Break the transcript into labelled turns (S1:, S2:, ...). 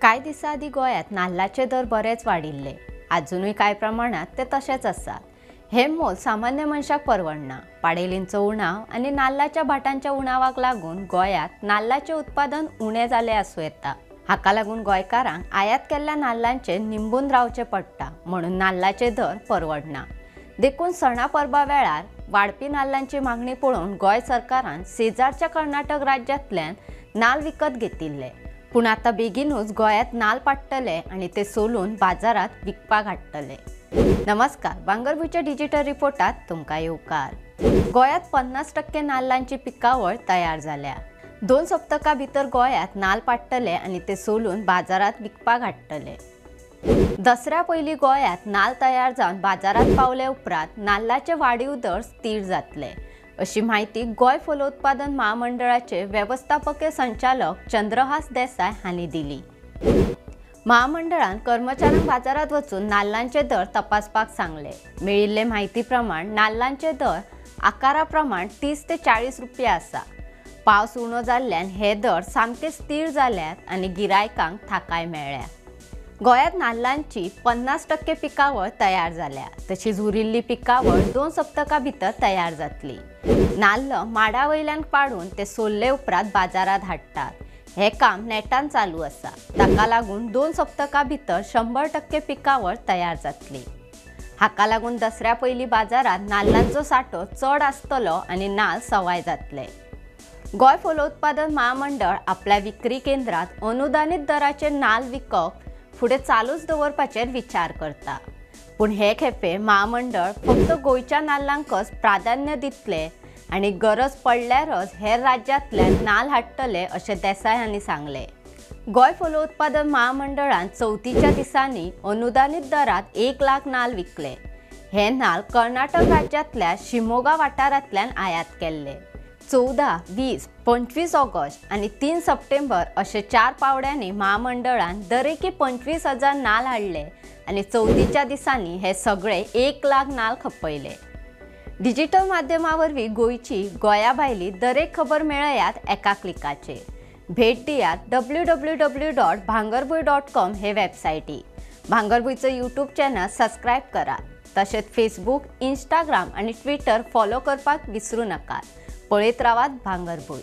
S1: कांय दिसां आदीं गोंयांत नाल्लाचे दर बरेच वाडिल्ले. आजुनूय कांय प्रमाणांत ते तशेंच आसात. हें मोल सामान्य मनशाक परवडना. पाडेलींचो उणाव आनी नाल्लाच्या भाटांच्या उणावाक लागून गोंयांत नाल्लाचें उत्पादन उणें जालें आसूं येता. हाका लागून गोंयकारांक आयात केल्ल्या नाल्लांचेर निंबून रावचें पडटा, म्हणून नाल्लाचे दर परवडना. देखून सणा परबा वेळार वाडपी नाल्लांची मागणी पळोवन गोंय सरकारान शेजारच्या कर्नाटक राज्यांतल्यान नाल्ल विकत घेतिल्ले. पूण आतां बेगीनूच गोंयांत नाल्ल पाडटले आनी ते सोलून बाजारांत विकपाक हाडटले. नमस्कार, भांगरभूंयच्या डिजिटल रिपोर्टात तुमकां येवकार. गोंयांत 50% नाल्लांची पिकावळ तयार जाल्या. 2 सप्तकां भितर गोंयांत नाल्ल पाडटले आनी ते सोलून बाजारांत विकपाक हाडटले. दसऱ्या पयलीं गोंयांत नाल्ल तयार जावन बाजारांत पावले उपरांत नाल्लाचे वाडीव दर स्थीर जातले, अशी म्हायती गोंय फलोत्पादन महामंडळाचे वेवस्थापकीय संचालक चंद्रहास देसाय हांणी दिली. महामंडळान कर्मचाऱ्यांक बाजारांत वचून नाल्लांचे दर तपासपाक सांगले. मेळिल्ले म्हायती प्रमाण नाल्लांचे दर आकारा प्रमाण 30 ते 40 रुपया आसा. पावस उणो जाल्ल्यान हे दर सामके स्थीर जाल्यात आनी गिरायकांक थाकाय मेळ्ळ्या. गोंयांत नाल्लांची 50% पिकावळ तयार जाल्या. तशीच उरिल्ली पिकावळ 2 सप्तकां भितर तयार जातली. नाल्ल माडा वयल्यान पाडून ते सोल्ले उपरांत बाजारांत हाडटात. हें काम नेटान चालू आसा. ताका लागून 2 सप्तकां भितर 100% पिकावळ तयार जातली. हाका लागून दसऱ्या पयलीं बाजारांत नाल्लांचो सांठो चड आसतलो आनी नाल्ल सवाय जातले. गोंय फलोत्पादन महामंडळ आपल्या विक्री केंद्रांत अनुदानीत दराचेर नाल्ल विकप फुडें चालूच दवरपाचेर विचार करता. पूण हे खेपे महामंडळ फक्त गोंयच्या नाल्लांकच प्राधान्य दितले आनी गरज पडल्यारच हेर राज्यांतल्यान नाल्ल हाडटले, अशें देसाय हांणी सांगलें. गोंय फलोत्पादन महामंडळान चवथीच्या दिसांनी अनुदानीत दरांत 1 लाख नाल्ल विकले. हे नाल्ल कर्नाटक राज्यांतल्या शिमोगा वाठारांतल्यान आयात केल्ले. 14, 20, 25 ऑगस्ट आनी 3 सप्टेंबर अशे 4 पावड्यांनी महामंडळान दरेकी 25,000 नाल्ल हाडले आनी चवथीच्या दिसांनी हे सगळे 1 लाख नाल्ल खपयले. डिजिटल माध्यमा वरवीं गोंयची, गोंया भायली दरेक खबर मेळयात एका क्लिकाचेर. भेट दियात www.bhangarbhuy.com हे वेबसायटीक. भांगरभूंयचो यूट्यूब चॅनल सबस्क्रायब करात. तशेंच फेसबूक, इंस्टाग्राम आनी ट्विटर फॉलो करपाक विसरूं नाकात. पळयत रावात भांगरभूंय.